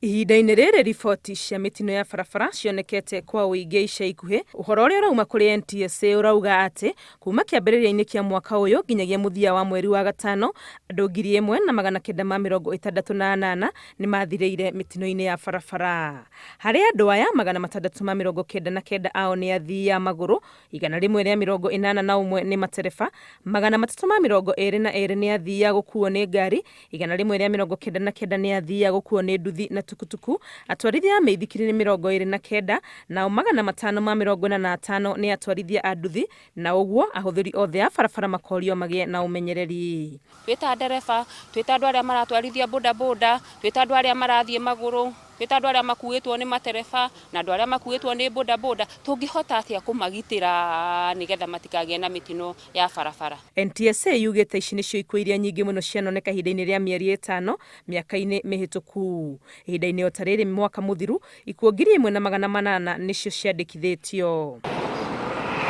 Ihinda-inĩ rĩrĩ riboti cia mĩtino ya barabara cionekete kwa ũingĩ ica ikuhĩ, ũhoro ũrĩa ũrauma kũrĩ NTSA ũrauga atĩ kuma kĩambĩrĩria-inĩ kĩa mwaka ũyũ nginyagia mũthia wa mweri wa gatano, andũ 1968 nĩ mathirĩire mĩtino-inĩ ya barabara. Harĩ andũ aya, 699 ao nĩ athii a magũrũ, 181 nĩ matereba, 322 nĩ athii a gũkuo nĩ ngari, 199 nĩ athii a gũkuo nĩ nduthi na tukutuku, atwarithia a mĩithikiri nĩ 29, nao 545 nĩ atwarithia a nduthi, na ũguo ahũthĩri othe a barabara makorio magĩe na ũmenyereri. Twĩ ta ndereba, twĩ ta andũ arĩa maratwarithia boda boda, twĩ ta andũ arĩa marathiĩ magũrũ, twĩ ta andũ arĩa makuĩtwo nĩ matereba na andũ arĩa makuĩtwo nĩ boda boda, tũngĩhota atĩa kũmagitĩra nĩgetha matikagĩe na mĩtino ya barabara? NTSA yugĩte ici nĩcio ikuũ iria nyingĩ mũno cianoneka ihinda-inĩ rĩa mĩeri ĩtano mĩaka-inĩ mĩhĩtũku. Ihinda-inĩ o ta rĩrĩ mwaka mũthiru, ikuũ 1800 nĩcio ciandĩkithĩtio.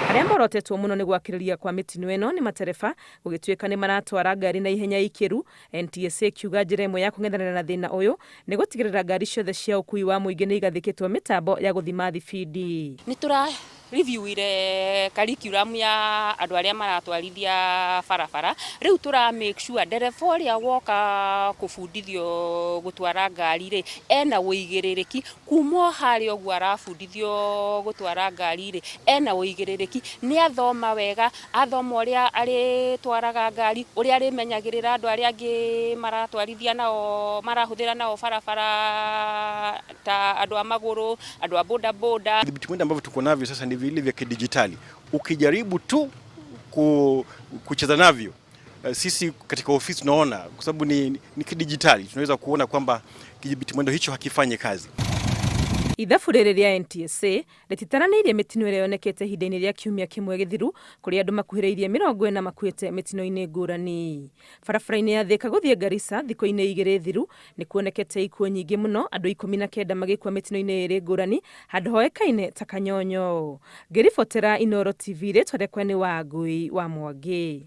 Arĩa morotetwo mũno nĩ gwakĩrĩria kwa mĩtino ĩno nĩ matereba, gũgĩtuĩka nĩ maratwara ngari na ihenya ikĩru. NTSA ĩkiuga njĩra ĩmwe ya kũng'ethanĩra na thĩna ũyũ nĩ gũtigĩrĩra ngari ciothe cia ũkui wa mũingĩ nĩ igathĩkĩtwo mĩtambo ya gũthima thibindi. Nĩ tũra reviewire curriculum ya andũ arĩa maratwarithia barabara, rĩu tũra make sure ndereba ũrĩa woka kũbundithio gũtwara ngari rĩ, ena ũigĩrĩrĩki kuma o harĩa ũguo arabundithio gũtwara ngari rĩ, ena ũigĩrĩrĩki, nĩ athoma wega, athoma ũrĩa arĩtwaraga ngari, ũrĩa arĩmenyagĩrĩra andũ arĩa angĩ maratwarithia nao, marahũthĩra nao barabara ta andũ a magũrũ, andũ a boda boda. Vidhibiti mwendo ambavyo tuko navyo sasa ni vile vya kidijitali. Ukijaribu tu kucheza navyo, sisi katika ofisi tunaona kwa sababu ni kidijitali, tunaweza kuona kwamba kidhibiti mwendo hicho hakifanyi kazi. Ithabu rĩrĩ rĩa NTSA rĩtitaranĩirie mĩtino ĩrĩa yonekete ihinda-inĩ rĩa kiumia kĩmwe gĩthiru, kũrĩa andũ makuhĩrĩirie 40 makuĩte mĩtino-inĩ ngũrani. Barabara-inĩ ya Thika gũthiĩ Garissa thikũ-inĩ igĩrĩ thiru nĩ kuonekete ikuũ nyingĩ mũno, andũ 19 magĩkua mĩtino-inĩ ĩrĩ ngũrani handũ hoĩkaine ta Kanyonyo. Ngĩribotera Inooro TV, rĩtwa rĩakwa nĩ Wangui wa Mwangi.